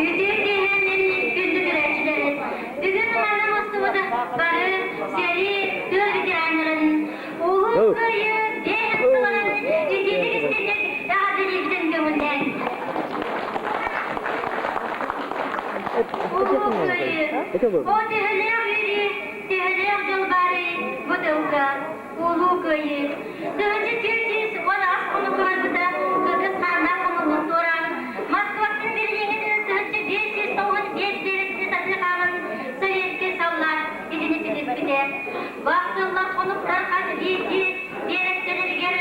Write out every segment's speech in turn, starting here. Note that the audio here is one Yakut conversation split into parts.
Үтүө киэһэнэн күндү көрөөччүлэр! Бүгүн манна мустубут бары сэрии тыыл ветераннарын Улуу Кыайыы биэс сылынан итиитик истинник эҕэрдэлиибитин көҥүллээн. Улуу Кыайыы, о төһөлөөх үөрүү, төһөлөөх дьол баарый бу тылга Улуу Кыайыы. 1418 хонукка барбыта кыргыз хааннаах хомуһун туораан, Москваттан Берлиҥҥэ 1595 биэрэстини сатыы хааман советскай саллаат итини ситиспитэ. Бахсыллар хонуктар хас биирдии биэрэстэлэригэр,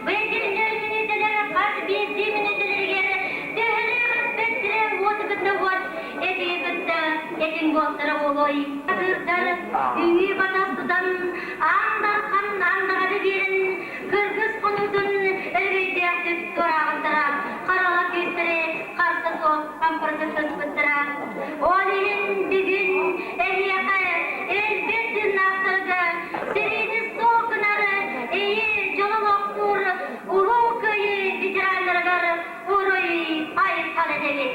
бэйдэринэр мүнүүтэлэр хас биирдии мүнүүтэлэригэр төһөлөөх эспэттэрэ уоту кытта уот, этиҥи кытта этиҥ буолтара буолуой. Атыырдар үҥүү батас тутан Аан Дархан андаҕары биэрэн, кыргыс хонуутун өрөгөйдөөхтүк туораабыттара, хараҕа күүстэри харса суох хампырдыктаспыттара. Ол иһин бүгүн эһиэхэ өлбөт тыыннаахтарга сэриини суох гынар эйэ дьолу олохтуур Улуу Кыайыы ветераннарыгар уруй айхал этэбит!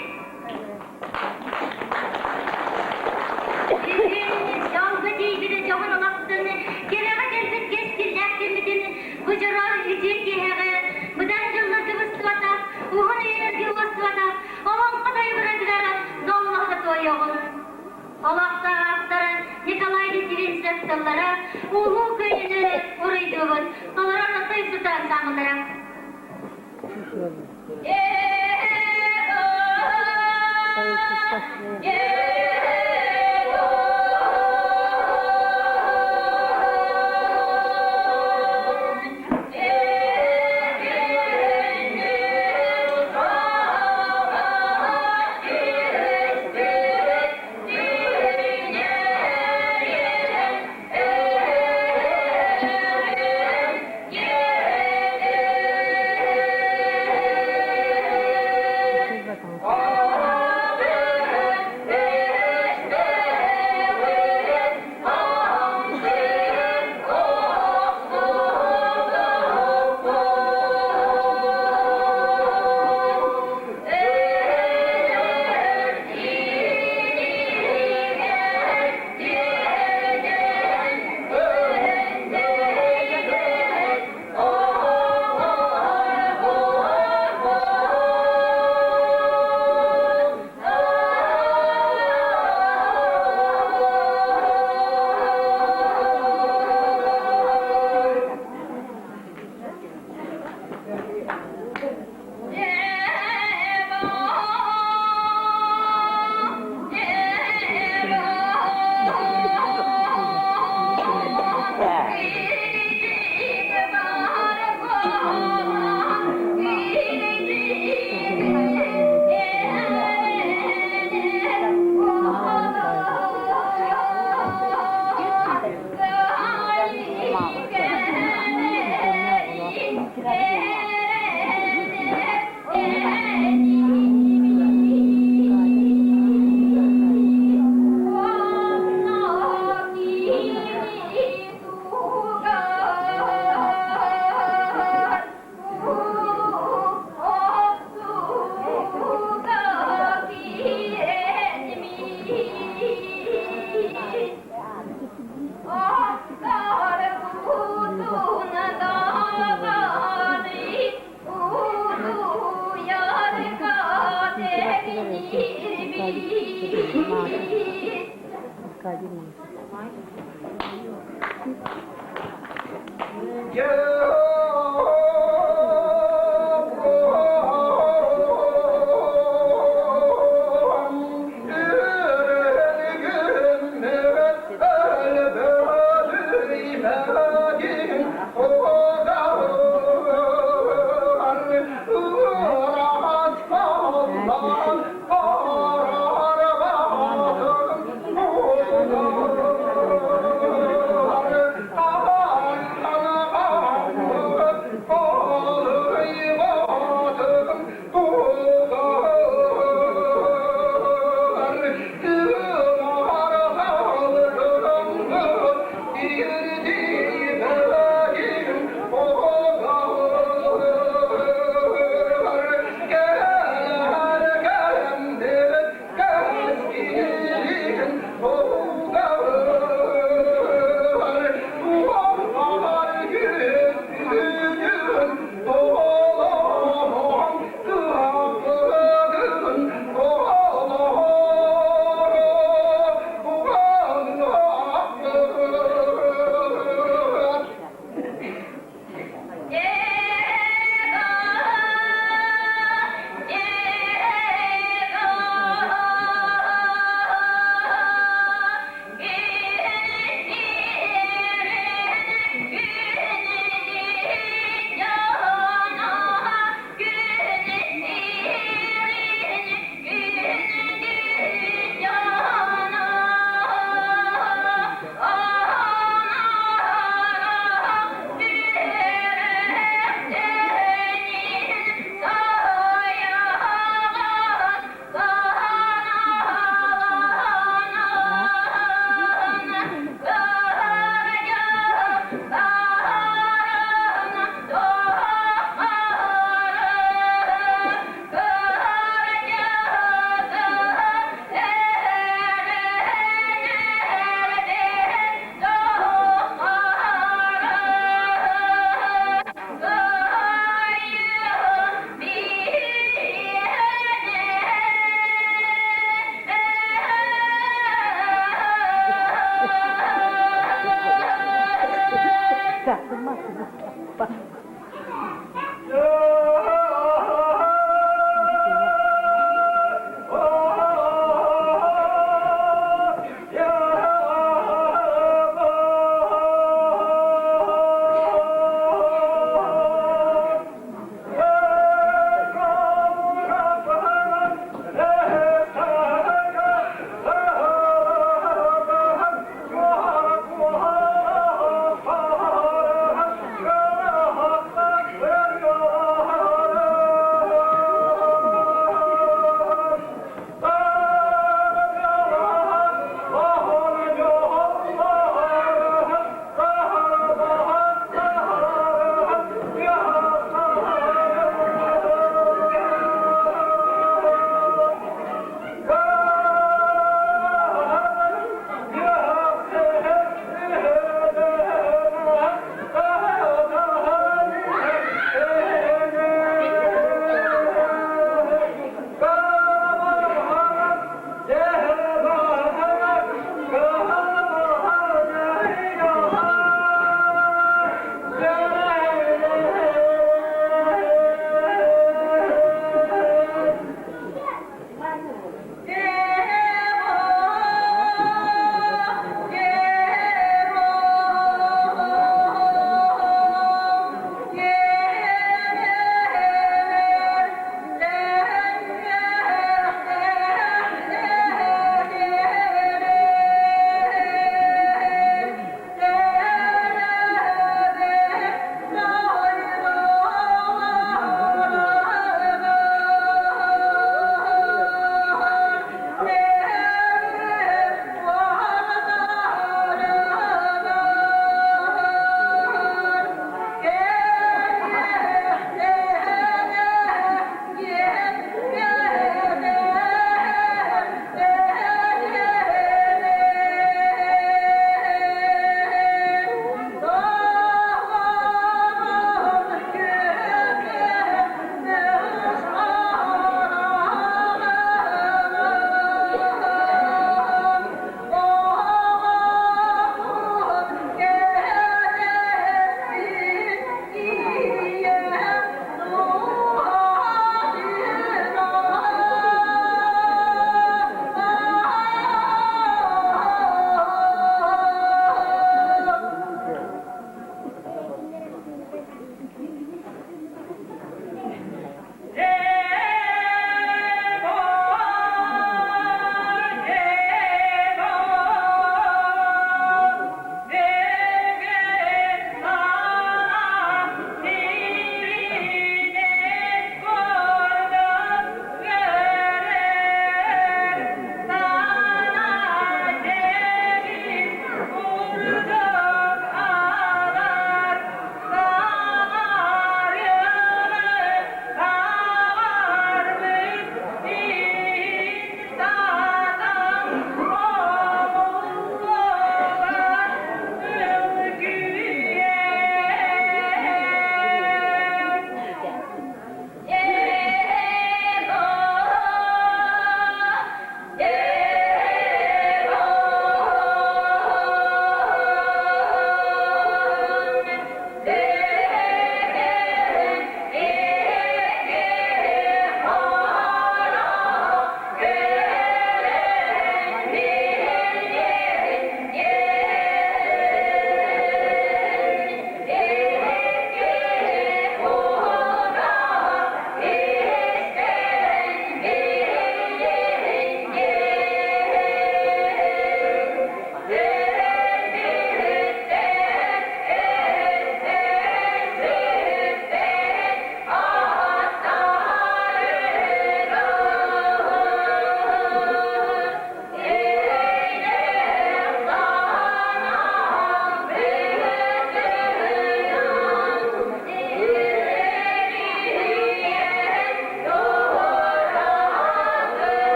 Бүгүн дьолго тиийбит дьоһун олохтун, кэрэҕэ кэлбит кэскиллээх кэммитин бу дьоро үтүө киэһэҕэ быдан дьылларга быстыбатах, уһун үйэлэргэ уостубатах олоҥхо тойугуратыгар доллоһо туойуоҕун. Олохтоохтор Николай Литвинцев тыллара Улуу Кыайыыны уруйдуубут, толорор тойуксута ансаамбыллара.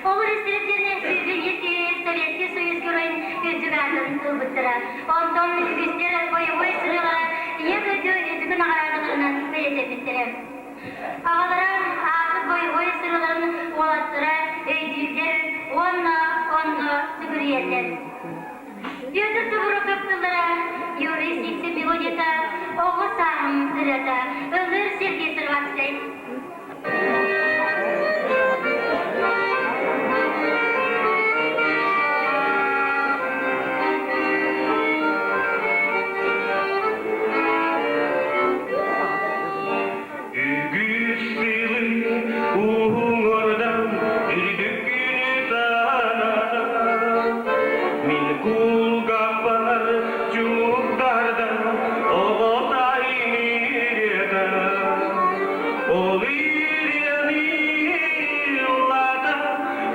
Ол истибиттэрин 101 киһи Советский Союз Геройун үрдүк аатын ылбыттара. Онтон үгүстэр бойобуой сырыылара Ийэ дойду үрдүкү наҕараадаларынан бэлиэтэммиттэрэ. Аҕалара ааспыт бойобуой сырыыларын уолаттара өйдүүллэр уонна онно сүгүрүйэллэр. Петр Тобуроков тыллара Юрий Сивцев мелодията Оҕо сааһым ырыата ыллыыр Сергей Сырватскай. Үгүс сылы уһуҥурдан үрдүк күнү санатан, мин кулгахпар чугдардан оҕо сайын ириэтэ. Ол ириэни ыллата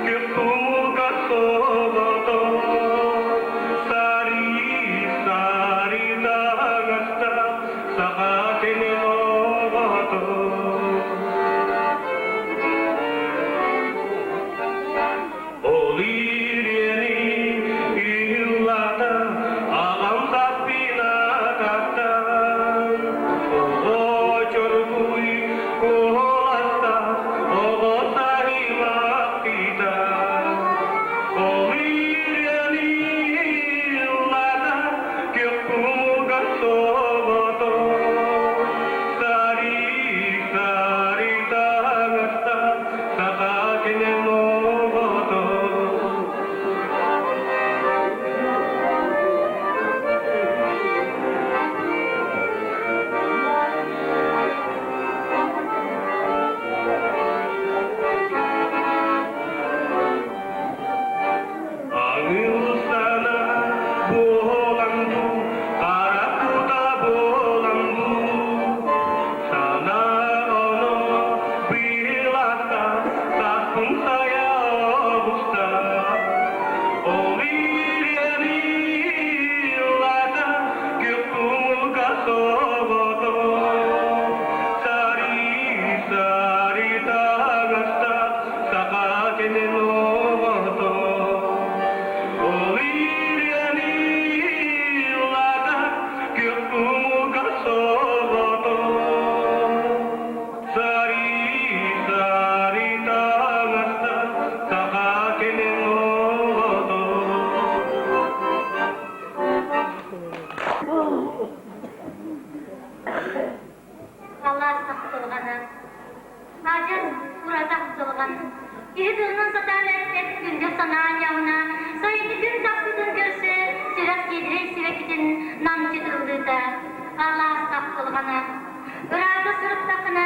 күп кумулга солото, сари сари таҥаста саха сирин оҕото. Ол ириэни ыллата аҕам саппыйнататтан, оҕо чоргуй куоласта, оҕо саһыймахтыйда. Ол ириэни ыллата күөх кумулга соҕото, сари сари таҥаста саха сирин оҕото. Аңылсана буолан дуу, хара кута буолан дуу, сана оно быылата саппын сайа оҕуста. Ол ириэни ыллата күөх кумулга соҕото, сари сари таҥаста саха сирин оҕото. Ол ириэни ыллата күөх кумулга соҕото, сари сари таҥаста саха сирин оҕото. Алаас ахтылҕана, адьас ураты ахтылҕан. Киһи тылынан сатаан эппэт күндү санаа анньаҕына, сайыҥҥы күн тахсыытын көрсө сүрэх сиэдэрэй сибэккитин намчы тыллыыта. Алаас ахтылҕана. Ыраата сырыттаххына,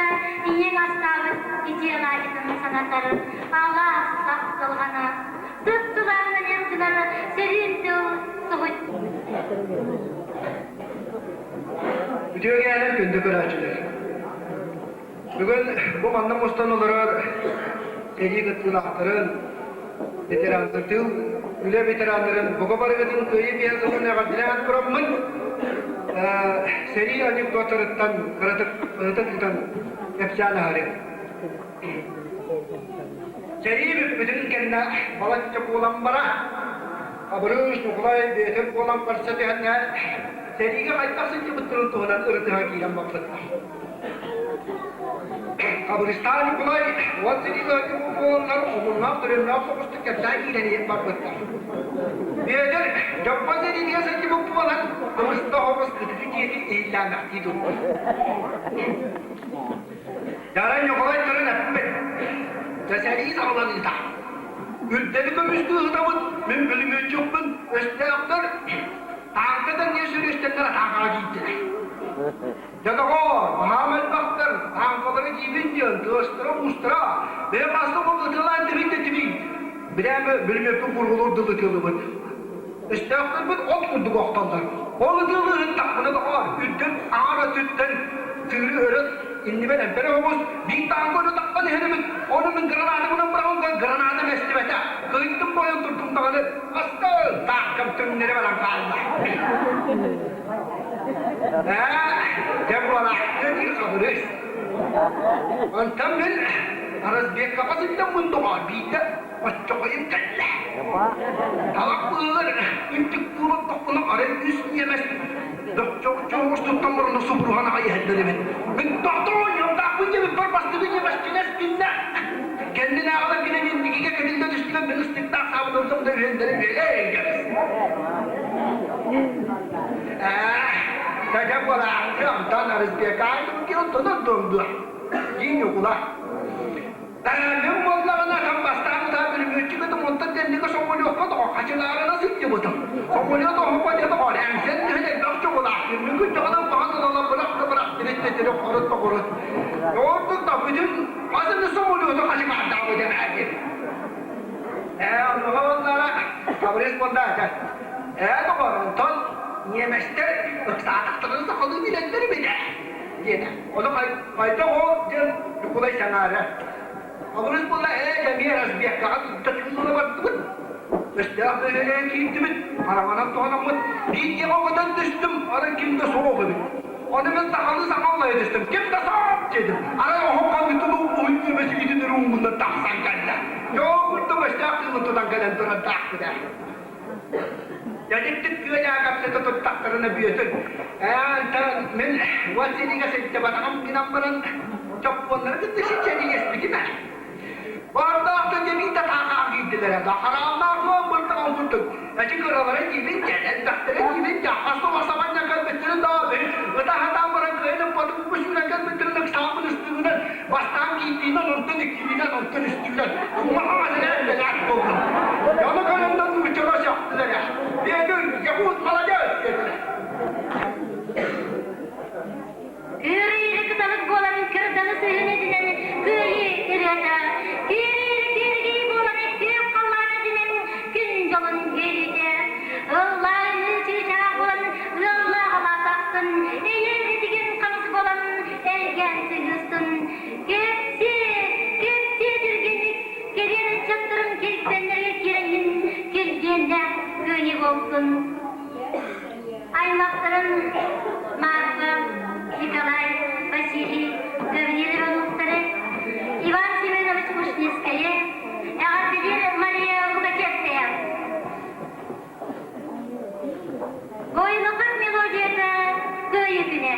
ийэҥ астаабыт итии алаадьытын санатар. Алаас ахтылҕана. Тып-тулааһынан эл гынар сөрүүн тыл соһуччу. Үтүө кээлэр күндү көрөөччүлэр! Бүгүн бу манна мустан олорор сэрии кыттыылаахтарын, ветераннар, тыыл үлэ ветераннарын бука барыгытын Кыайыы биэс сылын эҕэрдэлээн тураммын, сэрии анекдоттарыттан кыратык ытык тутан кэпсээн аһарыам. Сэрии бүппүтүн кэннэ балачча буолан бара, Абырыыс Ньукулай бэйэтин буолан барса түһэннэ сэриигэ хайдах сылдьыбыттарын туһунан ырытыһа киирэн барбыттар. Хабырыстаан Ньукулай уон сэрии ыалдьыбыт буоланнар омуннаах төрүннээх соҕустук кэпсээн киирэн иһэн барбыттар. Бүөтүр Дьоппон сэриитигэр сылдьыбыт буолан кыбыста оҕус ытыгы дьиэтин иһиллээмэхтии турбут. Дара Ньукулай туран эппит: «Дьэ сэрии саҕаланыыта. Үрдэли көмүскүү ыытабыт, мин бүлүмүөтчүкпүн, өстөөхтөр тааҥка тэҥҥэ сүрүстэннэр атаакаҕа киирдилэр. Дьэ доҕоор, баһаам элбэхтэр, тааҥкалары диибин диэн, тыастара-уустара, бэйэм аста ол ытыалаан тибин да тибин. Бирээмэ бүлүмүөппүн кургулуур дылы ытыалыбыт. Өстөөхтөрбүт от курдук охтоллор. Ол ытыалы ыһыттахпына доҕоор, үрдүн аҥар өттүттэн тыыры өрө иннибэр эмпэрэ оҕус, биир тааҥка өрө таххан иһэр эбит. Ону мин гранатабынан быраҕан гранатам эстибэтэ. Кыйдым бойон турдум даҕаны, астан тааҥкам түҥнэри баран хаалла. Ээ, дьэ буолаахтыы диир Хабырыыс. Онтон мин разведкаҕа сылдьаммын доҕоор, биирдэ. Оччоҕойум кэллэ. Талах быыһыгар үнтүк буолан арай үс ньиэмэс чоҕурсуттан мурунна субуруһан аҕай иһэллэр эбит. Мин тохтоон ньуомтаахпын диэбиппэр бастакы ньиэмэс кинээс гиннэ. Кэннинээҕилэр кинини инникигэ кэтиллэ түстүлэр мин ыстыктаах саабытым да үһүөннэрин үөлээн кэбис. Ээ, тэгэ буолаахты онтон Арысбекаайым киһи дуо? Дии Ньукула. Мин буоллаҕына там бастаан утаа бүлүмүөччүк этим, онтон кэнники самолетка тоҕо хачылаарына сылдьыбытым. Самолет оһоппо диэн тоҕо эҥсэн түһэн элбэх чугулаах. Мүҥкүн чоҕунан баҕан ылала бырах да бырах тирит-тирит хорут да хорут. Ордук да бүтүн хас эмэ самолету хачыкаардаабыт эмээки. Ээ, оннуга буоллаҕына Фабрис буолла этэ. Ээ, доҕор, онтон ньиэмэстэр ыксаатахтарына сахалыы билэллэр эбит ээ. Диэтэ. Ону хайдах ол диэн Ньукулай сэҥээрэ. Абырыс буолла ээ дьэ эмиэ разведкаҕа тутта тыылла бардыбыт. Өстөөх бөһүөлэгин киирдибит, хараҥанан туһанаммыт. Биир диэҕэ көтөн түстүм, арай ким да суох эбит. Ону мин сахалыы саҥа аллайа түстүм. Ким да суох диэтим. Арай оһох ханнытын уһун ньиэмэс илиитин урууммунан тахсан кэллэ. Дьоо курдук өстөөх тыылын тутан кэлэн турардаахпыт ээ. Дьэдиктик күө-дьаа кэпсэтэ туттахтарына бүөтүн. Ээ, мин уот сэриигэ сылдьыбатаҕым гынан баран, дьоппуоннары кытта сиччэригэспитим ээ. Бардаахта дьэбиитэ таахаан киирдилэр да хараамнаах уон быртаҕын курдук. Эти кыралара диибин дьэ, элбэхтэрэ диибин дьэ, хас да сабанньа кэлбиттэрин да ытаһатаан баран кыайан ыппатым бу сүүрэн кэлбиттэрин ыксааммын ыстыгынан Бастаан киирдиинэн, онтон иккилиинэн, онтон үстүүнэн уҥа-хаҥас элээн буоллум. Ону көрөн да нууччалар сөхтүлэр ээ. Бүөтүр, якут, молодец! диэтилэр. Кыырыыры кыталык буолан кырдалы сыһын этинэн кыайыы ырыата, кыырыыры киэргэй буолан күөх халлаан этинэн күн дьолун үөрүүтэ, ыллааныы чыычаах буолан ыаллаах алаатахтын, эйэ этигин хамыс буолан Эргээн сыһыыстын, кэпсиэ, кэпсиэ түргэнник, кэриэн ыччаттарын килбэннэргэ кирэҥҥин килбиэннээх кыайыы буолсун. Аймахтарын Марфа, Николай, Василий, Гаврил Ивановтары, Иван Семенович Ушницкайы, эҕэрдэлиир Мария Лукачевская. Ойулукат мелодията Кыайыы күнэ.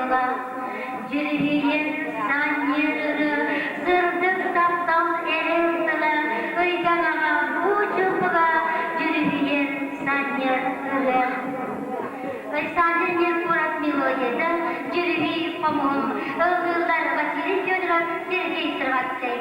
тыла. Дьүрүһүйэр санньыар ырыа, сырдык таптал эрэл тыла, ыйдаҥаҕа уу чуумпуга дьүрүһүйэр санньыар ырыа. Александр Меркуров мелодията, Дьүрүһүй хомуһум, ыллыыллар Василий Федоров, Сергей Сырватскай.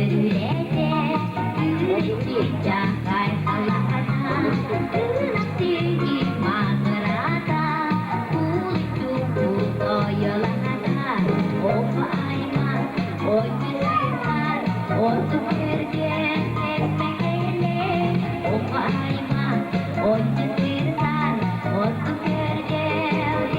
Көрүлэтэ, күрүччүчахай халаата, Кынаттыги матырата, Кулуктуку тойолата, Оҕо аймах, отчутар, Оту көргөн тэспэкэлэ, Оҕо аймах, отчутар, Оту көргөн тэспэкэлэ.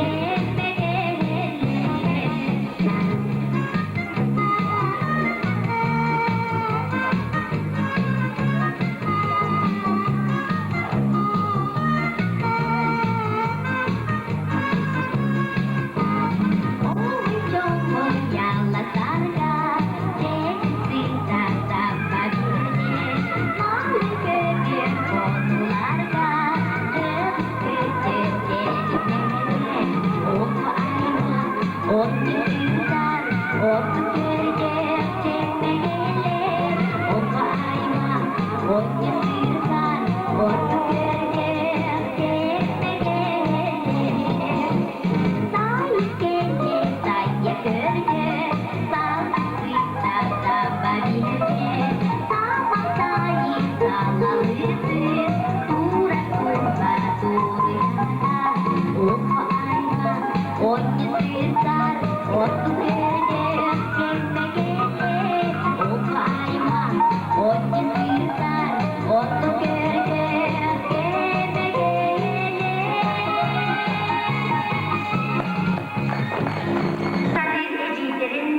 Сатыыр эдьиийдэрин,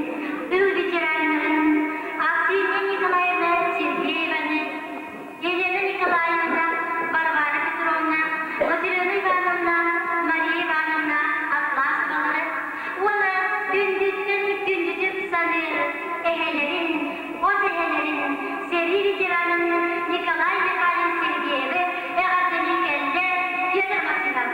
тыл ветераннарын Аксинья Николаевна Сергееваны, Елена Николаевна, Варвара Петровна, Василена Ивановна, Мария Ивановна Атласовалары уонна күндүттэн күндүтүк саныыр эһэлэрин, хос эһэлэрин, сэрии ветеранын Николай Михайлович Сергеевы эҕэрдэлии кэллэ Петр Максимов.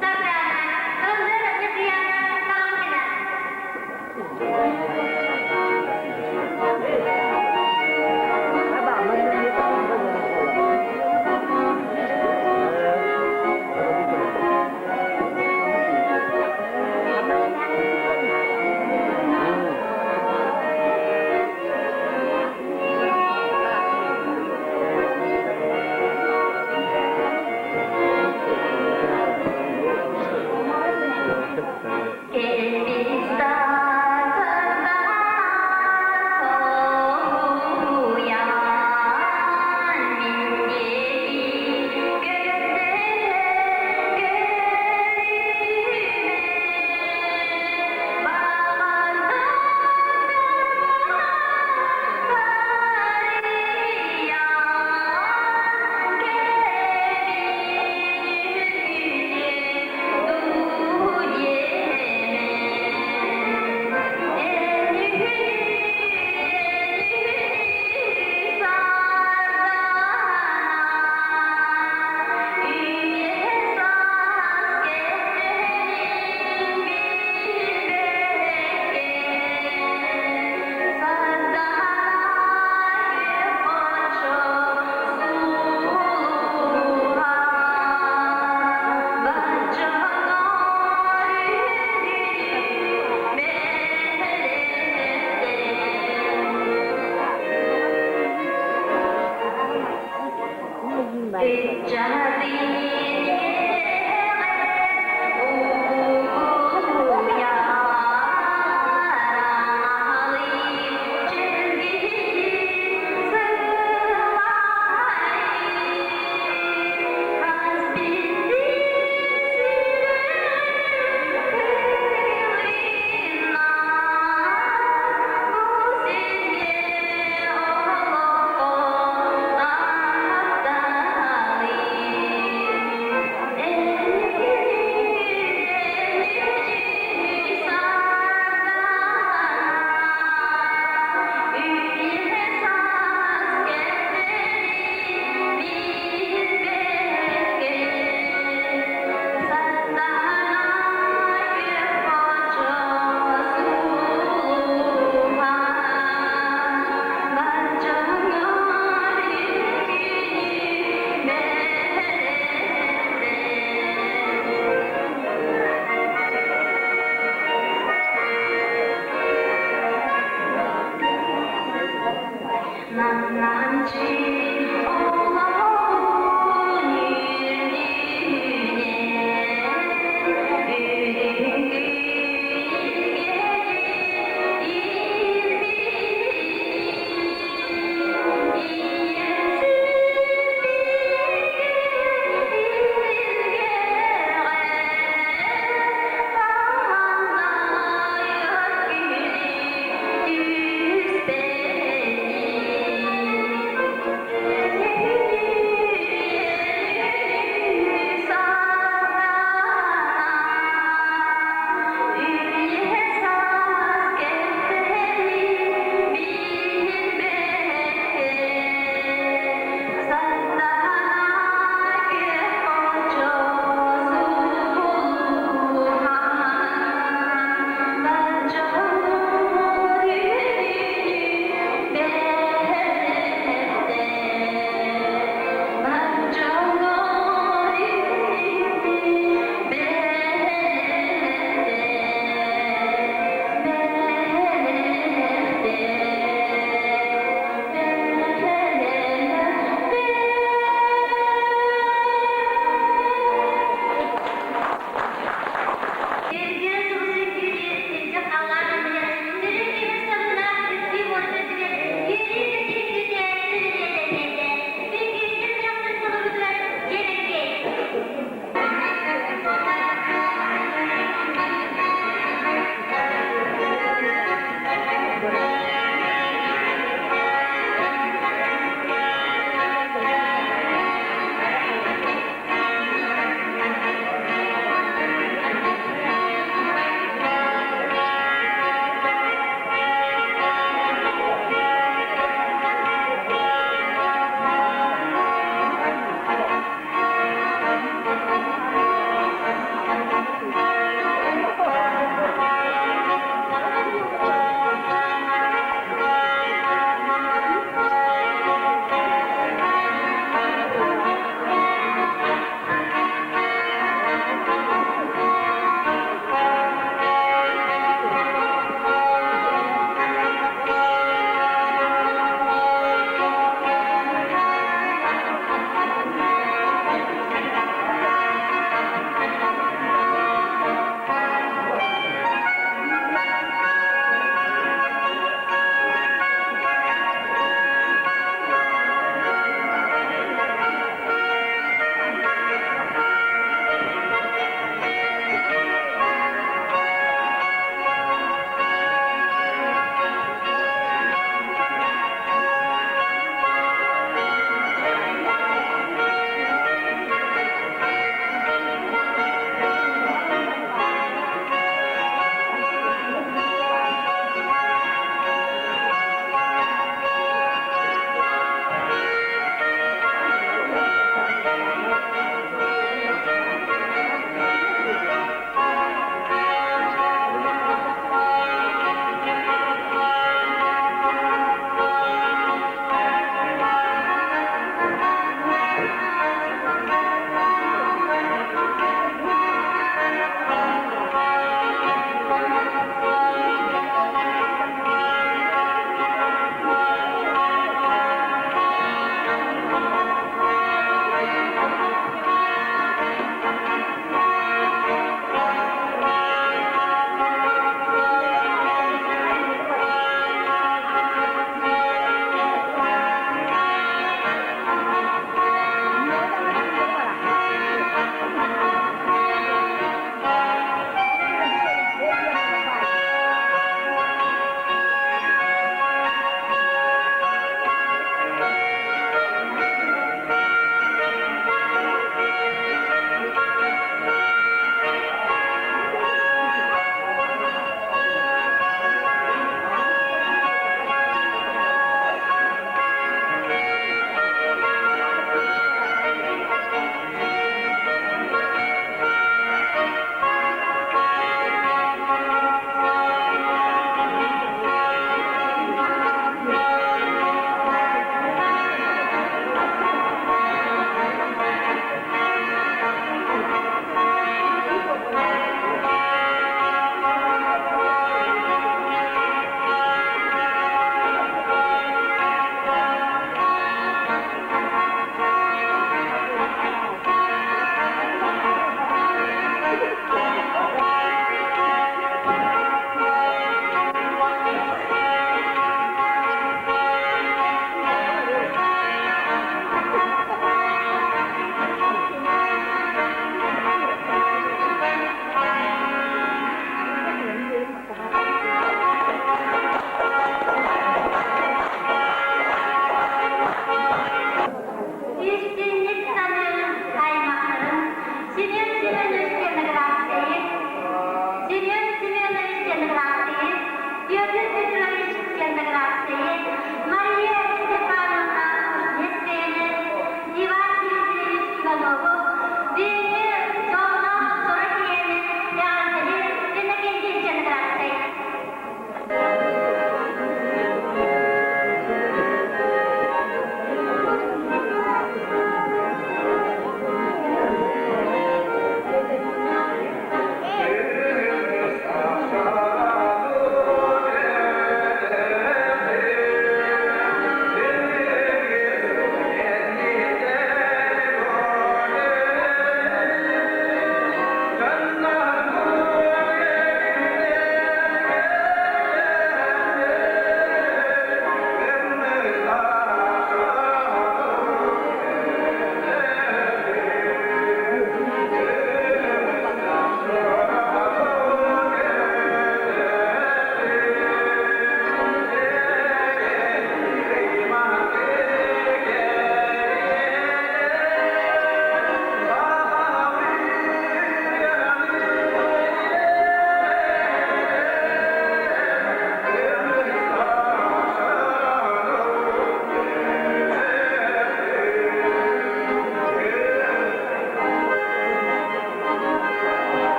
Сардаана, ыллыыр Ньукуйаана Соломкина.